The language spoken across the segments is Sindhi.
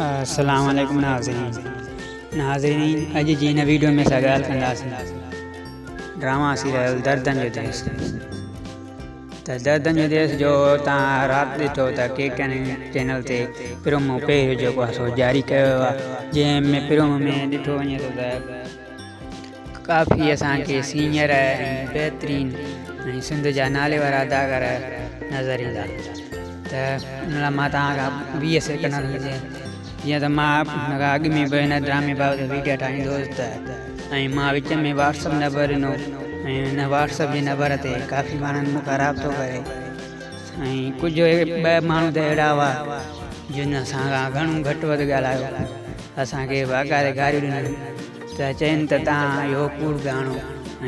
السلام عليڪم ناظرين ناظرين اڄ جي هن ويڊيو ۾ اسان ڳالهه ڪنداسين ڊراما سيريل دردن جو ديس ته دردن جو ديس جو تان رات ڏٺو ته ڪي ڪن چينل تي پرومو پهريون جيڪو آهي سو جاري ڪيو ويو آهي جنهن ۾ پرومو ۾ ڏٺو وڃي ٿو ته ڪافي اسان کي سينئر ۽ بهترين ۽ سنڌ جا نالي وارا اداڪار نظر ايندا ته ان لاء مان توهان کان 20 سيڪنڊ جيئن ته مان هن کان اڳ ۾ به هن ڊرامي بابت ويڊيو ٺاهيندو هوس ته ۽ مان وچ ۾ واٽس اپ نمبر ڏنو ۽ هن واٽس اپ جي نمبر تي ڪافي ماڻهن مون کان رابطو ڪري ۽ ڪجهه ٻه ماڻهو ته اهڙا هئا جن اسان کان گهڻو گهٽ وڌ ڳالهايو اسان کي باقاعده گاريون ڏنيون ته چين ته تان اهو ڪوڙ پيا هڻو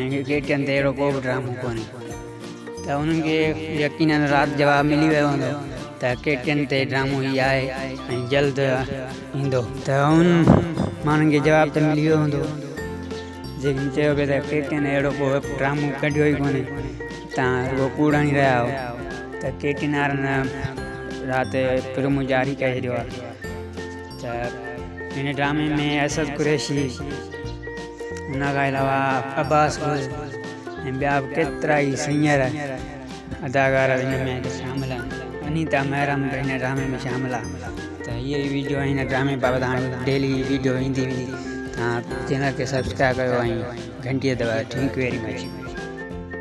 ۽ گيٽن تي اهڙو ڪو به ڊرامو ڪونهي ته انهن کي يقينن رات جواب ملي ويو هوندو ته ڪيٽين تي ڊرامو هي آهي ۽ جلد ايندو ته انهن ماڻهن کي جواب ته ملي ويو هوندو جيڪن چيو پئي ته ڪيٽين اهڙو ڪو ڊرامو ڪڍيو ئي ڪونهي تان رڳو ڪوڙ هڻي رهيا آهيو ته ڪيٽين وارن رات پرومو جاري ڪري ڇڏيو آهي ته هن ڊرامي ۾ اسد قريشي ان کان علاوه عباس گل ۽ ٻيا به ڪيترا ئي سينئر اداڪار هن ۾ شامل آهن انيتا محرم به هن ڊرامي ۾ شامل آهي ته هيء ئي ويڊيو هن ڊرامي بابت هاڻي ڊيلي ويڊيو ايندي ويندي توهان چينل کي سبسڪرائب ڪيو ۽ گهنٽي دٻايو thank you very much.